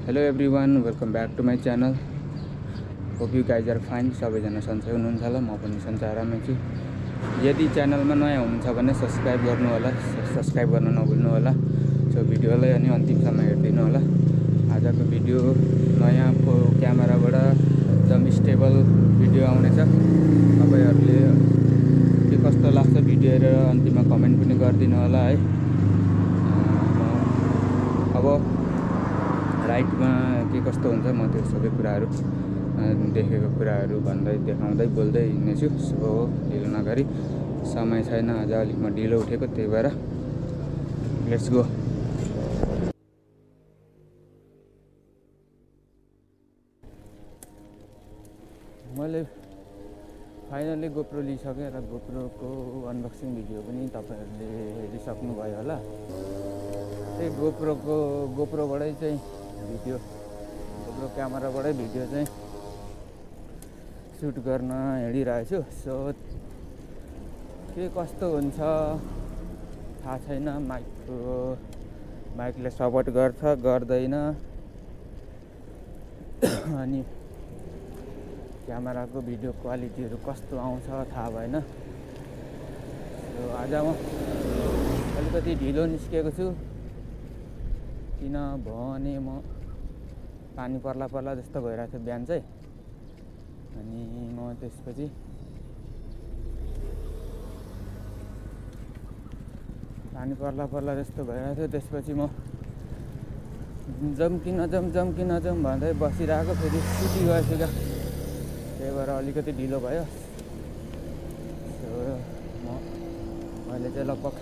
Hello everyone, welcome back to my channel. Hope you guys are fine. सबैजना सन्चै हुनुहुन्छ होला, म पनि सन्चै आरामै छु। यदि च्यानलमा नयाँ हुनुहुन्छ भने सब्सक्राइब गर्नु होला, सब्सक्राइब गर्न नभुल्नु होला। सो भिडियोलाई अनि अन्तिमसम्म हेरिदिनु होला। आजको भिडियो नयाँ क्यामेराबाट एकदम स्टेबल भिडियो आउनेछ। तपाईहरुले के कस्तो लाग्छ भिडियो हेरेर अन्तिममा कमेन्ट पनि गरिदिनु होला है। अब राइटमा के कस्तो हुन्छ म त्यो सबै कुराहरू देखेको कुराहरू भन्दै देखाउँदै बोल्दै हिँड्नेछु। सो ढिलो नगरी, समय छैन आज, अलिक म ढिलो उठेको, त्यही भएर लेट्स गो। मैले फाइनली गोप्रो लिइसकेँ र गोप्रोको अनबक्सिङ भिडियो पनि तपाईहरुले हेरिसक्नुभयो होला। त्यही गोप्रोबाटै चाहिँ भिडियो, गोप्रो क्यामेराबाटै भिडियो चाहिँ सुट गर्न हिँडिरहेछु। सो के कस्तो हुन्छ थाहा छैन। माइकले सपोर्ट गर्छ गर्दैन, अनि क्यामेराको भिडियो क्वालिटीहरू कस्तो आउँछ थाहा भएन। सो आज म अलिकति ढिलो निस्केको छु, किनभने म पानी पर्ला जस्तो भइरहेको थियो बिहान चाहिँ। अनि म त्यसपछि पानी पर्ला जस्तो भइरहेको थियो। त्यसपछि म जम्किन भन्दै बसिरहेको, फेरि सुति गएछु क्या, त्यही भएर अलिकति ढिलो भयो। सो अहिले चाहिँ लगभग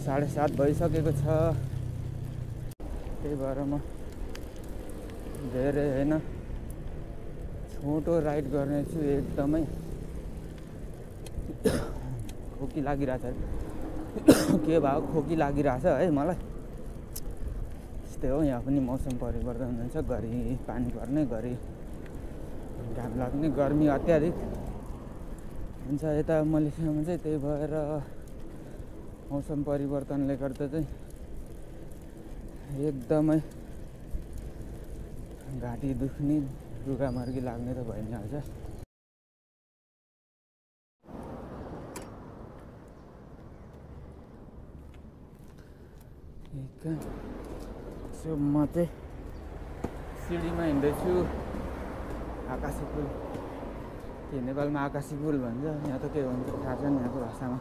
7:30 भइसकेको छ। त्यही भएर म धेरै होइन, छोटो राइड गर्नेछु। एकदमै खोकी लागिरहेछ, के भयो खोकी लागिरहेछ है मलाई। त्यस्तै हो, यहाँ पनि मौसम परिवर्तन हुन्छ, घरि पानी पर्ने, घरि घाम लाग्ने, गर्मी अत्याधिक हुन्छ यता मलेसियामा चाहिँ। त्यही भएर मौसम परिवर्तनले गर्दा चाहिँ एकदमै घाँटी दुख्ने, रुगामार्गी लाग्ने त भइ नै हाल्छ। सो म चाहिँ सिडीमा हिँड्दैछु। आकाशी पुल, के नेपालमा आकाशी पुल भन्छ, यहाँ त के भन्छ थाहा छैन यहाँको भाषामा।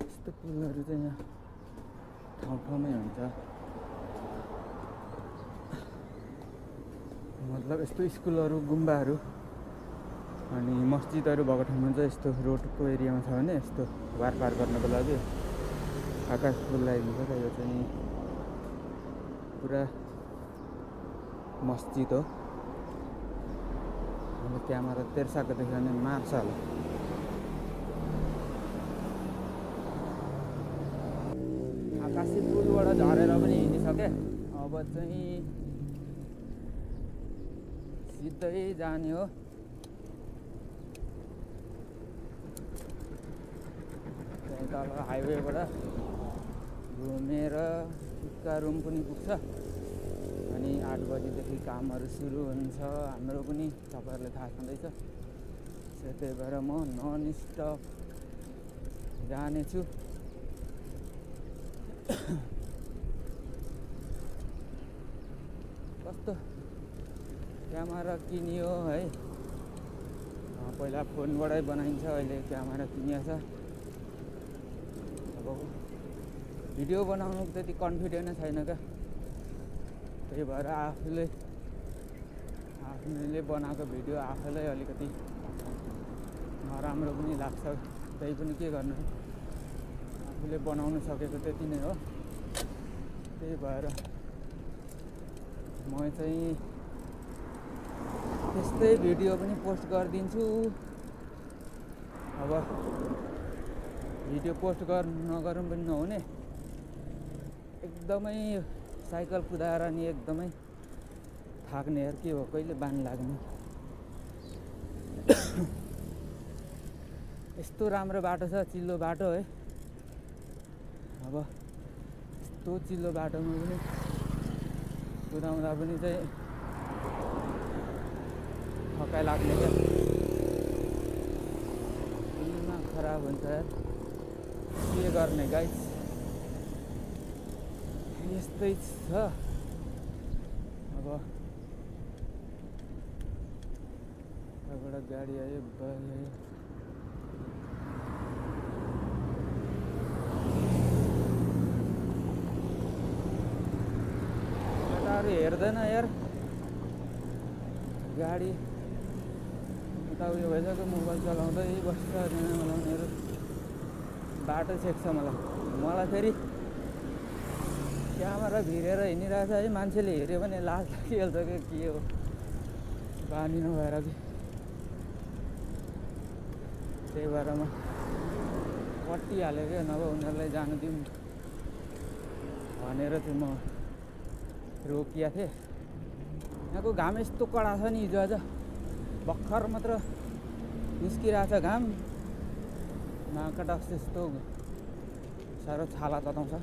यस्तो पुलहरू चाहिँ यहाँ ठाउँमै हुन्छ। मतलब यस्तो स्कुलहरू, गुम्बाहरू अनि मस्जिदहरू भएको ठाउँमा चाहिँ यस्तो रोडको एरियामा छ भने यस्तो पार गर्नको लागि आकाश पुल लगाइदिन्छ। त यो चाहिँ पुरा मस्जिद हो। अब क्यामेरा तेर्साएको देख्यो भने मार्छ होला। आकाशी पुलबाट झरेर पनि हिँडिसकेँ। अब चाहिँ सिधै जाने हो। त्यही तल हाइवेबाट घुमेर रुम पनि पुग्छ। अनि 8 बजीदेखि कामहरू सुरु हुन्छ हाम्रो पनि, तपाईँहरूलाई थाहा छँदैछ। त्यही भएर म नन स्टप जानेछु। कस्तो क्यामेरा किनियो है, पहिला फोनबाटै बनाइन्छ, अहिले क्यामेरा किनिएको छ। अब भिडियो बनाउनु त्यति कन्फिडेन्ट छैन क्या, त्यही भएर आफूले बनाएको भिडियो आफैलाई अलिकति नराम्रो पनि लाग्छ। त्यही पनि के गर्नु, आफूले बनाउनु सकेको त्यति नै हो। त्यही भएर म चाहिँ त्यस्तै भिडियो पनि पोस्ट गरिदिन्छु। अब भिडियो पोस्ट नगरौँ पनि नहुने, एकदमै साइकल कुदाएर नि एकदमै थाक्ने यार, के हो कहिले बानी लाग्ने। यस्तो राम्रो बाटो छ, चिल्लो बाटो है। अब यस्तो चिल्लो बाटोमा पनि कुदाउँदा पनि चाहिँ थकाइ लाग्ने क्या, दिमाग खराब हुन्छ यार। के गर्ने गाइस, यस्तै छ। अब यताबाट गाडी आयो, बाइक आयो। यताहरू हेर्दैन यार, गाडी यता उयो भइसक्यो, मोबाइल चलाउँदै बस्छ। मलाई बाटो छेक्छ मलाई फेरि क्यामेरा भिरेर हिँडिरहेछ है, मान्छेले हेऱ्यो भने लाज लागिहाल्छ कि के हो, बानी नभएर कि। त्यही भएर म कटिहालेँ क्या, नभए उनीहरूलाई जानु दिउँ भनेर चाहिँ म रोकिया थिएँ। यहाँको घाम यस्तो कडा छ नि, हिजो आज भर्खर मात्र निस्किरहेछ घाम, नाका डक्स यस्तो साह्रो छाला तताउँछ।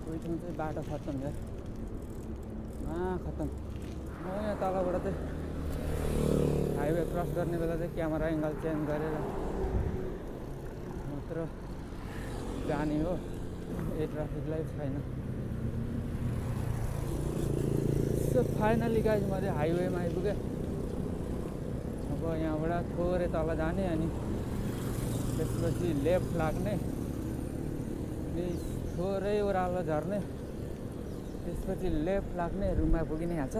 कोही ठाउँ चाहिँ बाटो खत्तम यार, खत्तम। म यहाँ तलबाट चाहिँ हाइवे क्रस गर्ने बेला चाहिँ क्यामेरा एङ्गल चेन्ज गरेर मात्र जाने हो, ए ट्राफिक लाइट छैन। सो फाइनली गाइस म चाहिँ हाइवेमा आइपुगेँ। अब यहाँबाट थोरै तल जाने, अनि त्यसपछि लेफ्ट लाग्ने, थोरै ओह्रालो झर्ने, त्यसपछि लेफ्ट लाग्ने, रुममा पुगि नै हाल्छ।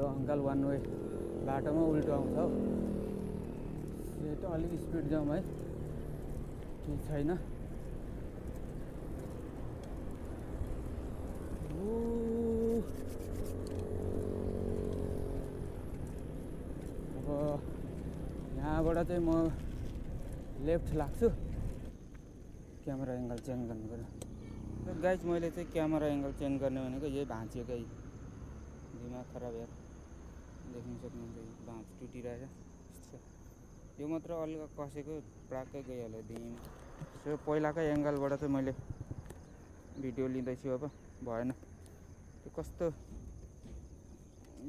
अङ्कल वान वे बाटोमा उल्टो आउँछ हौ, यो त अलिक स्पिड जाउँ है, केही छैन। अब यहाँबाट चाहिँ म लेफ्ट लाग्छु, क्यामेरा एङ्गल चेन्ज गर्नु पऱ्यो। गाइस मैले चाहिँ क्यामेरा एङ्गल चेन्ज गर्ने भनेको यही भाँचिएकै, दिमाग खराब यार। देख्न सक्नुहुन्छ भाँच टुटिरहेछ, यो मात्र अलिक कसेको प्राक्कै गइहाल्यो दिम। सो पहिलाकै एङ्गलबाट चाहिँ मैले भिडियो लिँदैछु, अब भएन। त्यो कस्तो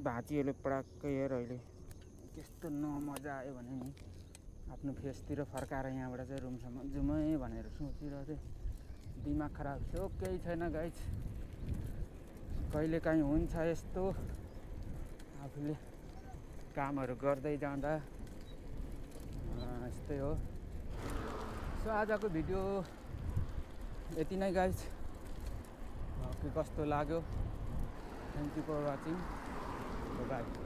भाँचिएले प्राक्कै हेर, अहिले कस्तो नमजा आयो भने नि आफ्नो फेसतिर फर्काएर यहाँबाट चाहिँ रुमसम्म जाउँ भनेर सोचिरहेको थिएँ। दिमाग खराब थियो, केही छैन गाइस, कहिलेकाहीँ हुन्छ यस्तो, आफूले कामहरू गर्दै जाँदा यस्तै हो। सो आजको भिडियो यति नै गाइस, के कस्तो लाग्यो, thank you for watching, by.